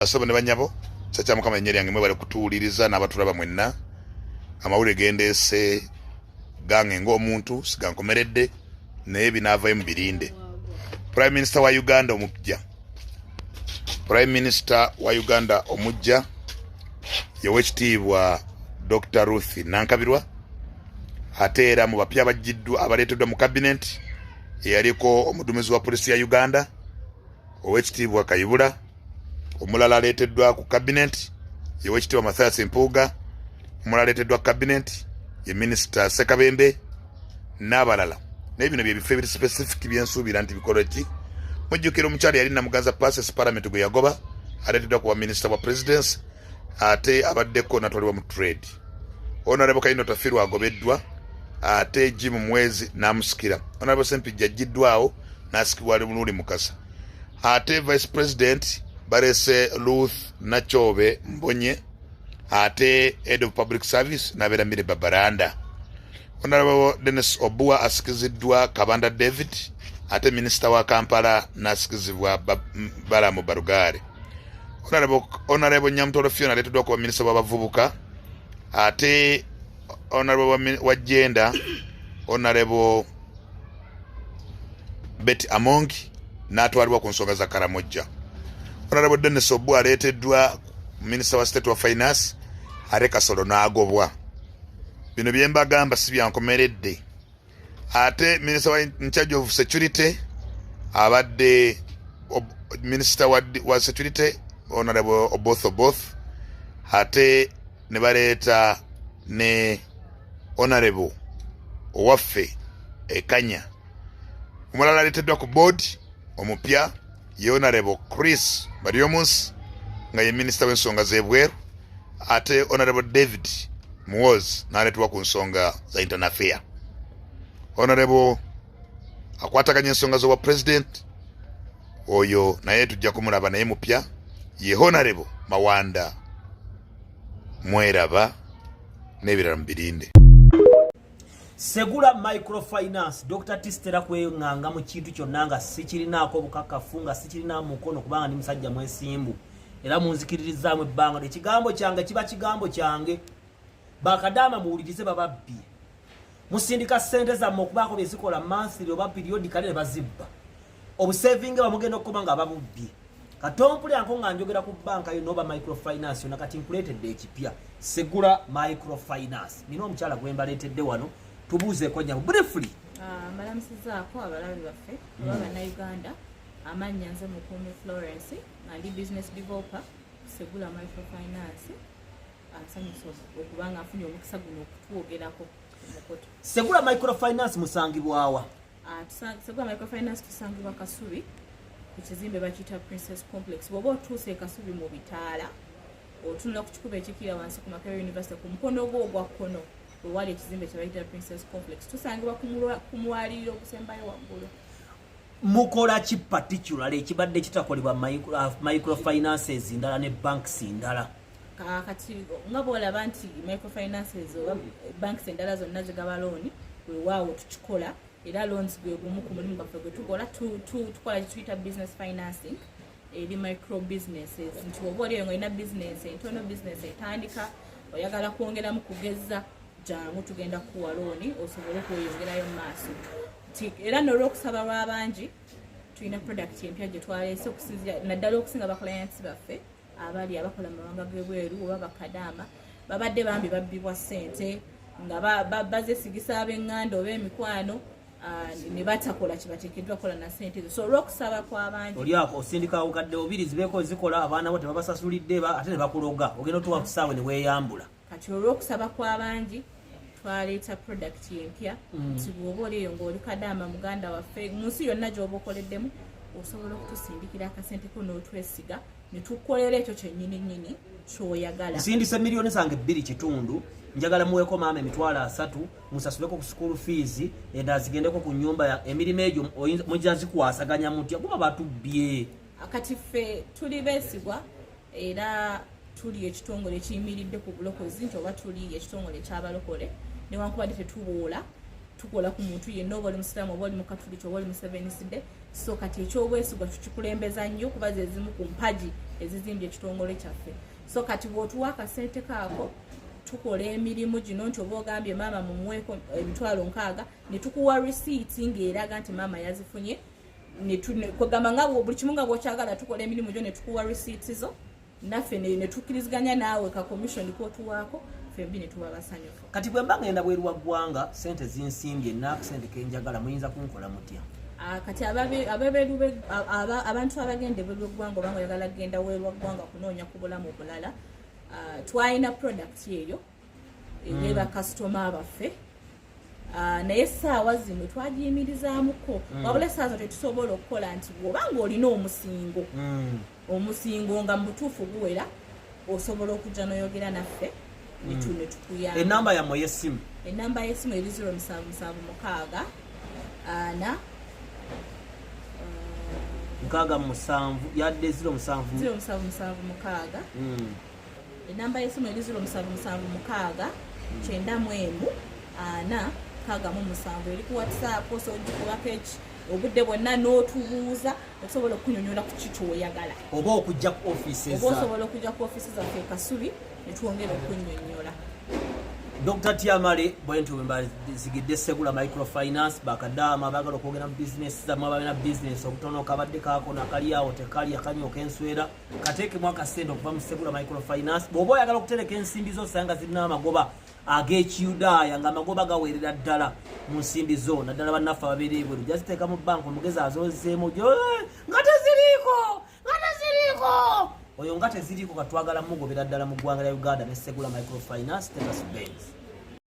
Basebo ne banyabo, kisa Mukama erinnya lyange, mwebale kutuwuliriza n'abatulaba mwenna. Amawulire gendeese gange ng'omuntu sigankomeredde, naye binaavayo mu birinde. Prime Minister wa Uganda omujja, Prime Minister wa Uganda omujja yowekitiibwa Dr Ruth Nankabirwa. Ate era mu bapya abajjiddwa, abaleeteddwa mu cabinet, eyaliko omuduumizi wa polisi ya Uganda, Owekitiibwa Kayibula. Omulala aleeteddwa ku cabinet ye Owekitiibwa Mathias Mpuuga. Omulala aleeteddwa cabinet ye Minisita Sekabembe n'abalala. Naye bino byebifo ebiri specific byensuubira nti bikola ki. Mujjukira omukyala yali Namuganza Persis, parliament gwe yagoba, aleeteddwa kuba minisita wa presidency, ate abaddeko natwalibwa mu trade. Honorable Kaino Tafirwa agobeddwa, ate Jim Mwezi n'amusikira. Honorable Sempijja ajjiddwawo n'asikibwa Luli Mukasa. Ate vice president balese Ruth Nakyobe Mbonye, ate head of public service nabeera Mire Babaranda. Honorable Dennis Obua asikiziddwa Kabanda David, ate minisita wa Kampala n'asikizibwa Balamu Barugare. Honorable Nyamutolo Fiona aleeteddwa kuba minisita w'abavubuka, ate honorable wa gender, Honorable Betty Among, n'atwalibwa ku nsonga za Karamojja. Honorable Dennis Obua aleeteddwa minisita wa state wa finance, ate Kasolo n'agobwa. Bino bye mbagamba si byankomeredde. Ate minisita wa in charge of security abadde minisita wa security, Honorable Oboth Oboth, ate ne baleeta ne honorable owaffe Ekanya. Omulala aleeteddwa ku board omupya ye Honorable Chris Baryomunsi, nga ye minisita w'ensonga z'ebweru, ate Honorable David Muwozi n'aleetebwa ku nsonga za internal affair. Honorable akwataganya ensonga z'obwa president, oyo naye tujja kumulaba, naye mupya, ye Honorable Mawanda Mweraba, n'ebirala mubirinde. Segula Microfinance. Dr Tistera kweŋŋanga mu kintu kyonna nga sikirinaako obukakafu, nga sikirina mukono, kubanga ndi musajja mwesimbu era munzikiririzaamu ebbanga. Ekigambo kyange kiba kigambo kyange. Bakadaama muwulirize, bababbye. Musindika ssente zammwe okubaako byezikola monthly oba periodically, ne bazibba. Obusevinga bamugenda okukoma nga babubbye. Katompulyanko nga njogera ku banka yo noba microfinance yona. Kati nkuleetedde ekipya, Segula Microfinance. Nina omukyala gwe mbaleetedde wano, tubuuzeeko nyabo briefly. Ah, mbalamusizaako abalabi baffe oba Bannayuganda. Amannya nze Mukuumi Florence, nga ndi business developer Segula Microfinance. Ansanyusa okuba nga nfunye omukisa guno okutwogerako mukoto. Segula Microfinance musangibwawa? Ah, Segula Microfinance tusangibwa Kasubi, ku kizimbe bakiyita Princess Complex. Bw'oba otuuse e Kasubi mu bitaala, otunula ku kikubo ekikira wansi ku Makerere University, ku mukono gwo ogwa kkono wewali ekizimbe kye bayita Princess Complex. Tusangibwa ku mwaliiro ogusembayo waggulu. Mukola ki particular ekibadde kitakolebwa microfinances ndala ne banks ndala? Kati nga bwolaba nti microfinances oba banks endala zonna zigaba looni, weewaawo tukikola era loans gwe gumu ku mulimu gwaffe gwe tukola. Tukola kyetuyita business financing eri micro businesses, nti oba oli eyo nga olina business entono, business etandika, oyagala kwongeramu kugeza, jangu tugenda kukuwa looni osobole okweyongerayo mu maaso. Nti era n'olwokusaba lw'abangi, tulina product empya gye twaleese okusinzira naddala okusinga ba clients baffe abali abakola mu mawanga g'ebweru oba bakadaama babadde bambi babbibwa ssente nga bazesigisa ab'eŋŋanda oba emikwano, ne batakola kibateekeddwa kukola na ssente ezo. So olw'okusaba kw'abangi, Oli ako osindika obukadde bubiri zibeeko zikola, abaana bo tebabasasulidde, ate ne bakuloga, ogenda otuwa ku kisaawe ne weeyambula. Kati olw'okusaba kw'abangi twaleeta product empya, nti bw'oba oli eyo ng'oli kadaama muganda waffe mu nsi yonna gy'oba okoleddemu, osobola okutusindikira akasente ko n'otwesiga ne tukukolera ekyo kyennyini nnyini ky'oyagala. Nsindise miliyoni zange 2.5, njagala muweeko maama 30,000, musasuleko ku school fees, endala zigendeko ku nyumba ya emirimu egyo. Mujja zikwasaganya mutya, kuba batubbye? Kati ffe tuli beesigwa era tuli ekitongole ekiyimiridde ku bulokozi, nti oba tuli ekitongole ekyabalokole, newankubadde tetubuula, tukola ku muntu yenna, oba oli musiraamu oba oli mukatuliki oba oli museveniside. So kati ekyobwesigwa tukikulembeza nnyo, kuba ze zimu ku mpagi ezizimbye ekitongole kyaffe. So kati bw'otuwa akasente kaako, tukola emirimu gino nti oba ogambye maama mumuweeko 60,000, ne tukuwa risiiti ng'eraga nti maama yazifunye. Kwegamba nga buli kimu nga bwokyagala, tukola emirimu gyo ne tukuwa risiiti zo, naffe ne tukkiriziganya naawe ka commission kotuwaako, fembi ne tuba basanyufu. Kati bwe mba ngenda bweru wa ggwanga, sente zinsimbye naakasente kenjagala, muyinza kunkola mutya? Ah, kati abantu abagenda ebweru w'eggwanga, obanga oyagala kugenda bweru wa ggwanga kunoonya ku bulamu bulala, twalina product eyo eri bakasitoma baffe. Ah, naye essaawa zino twagiyimirizaamuko. Wabula essaawa zino tetusobola okukola nti bw'obanga olina omusingo, omusingo nga mu butuufu guwera, osobola okujja n'oyogera naffe ne tukuyamba. Enamba yammwe y'essimu? Enamba y'essimu eri 0776 4 67 yadde 07? 0776. Enamba y'essimu eri 0776 91 4 67. Eri ku WhatsApp, osobola ogikubako eki obudde bwonna n'otubuuza, osobola okunyonyola ku ki kyoyagala. Oba okujja ku ofiisi? Oba osobola okujja ku ofiisi zaffe e Kasubi ne twongera okunyonyola. Dr Tiamale, bwentyo bwe mbazigidde Segula Microfinance. Bakadaama baagala okwogera mu bizinesi zammwe, abalina bizinesi obutono, kabadde kaako nakali awo tekalya kanyooka enswera, kateekemu akasente okuva mu Segula Microfinance. Bw'oba oyagala okutereka ensimbi zo osanga zirina amagoba ag'ekiyudaaya, ng'amagoba gaweerera ddala mu nsimbi zo, naddala bannaffe ababeera ebweru, jaziteeka mu banka, omugezi azozeemu nga teziriiko, nga teziriiko, oyo nga teziriiko. Katwagala mugobera ddala mu ggwanga lya Uganda ne Segula Microfinance. Tegas Benz.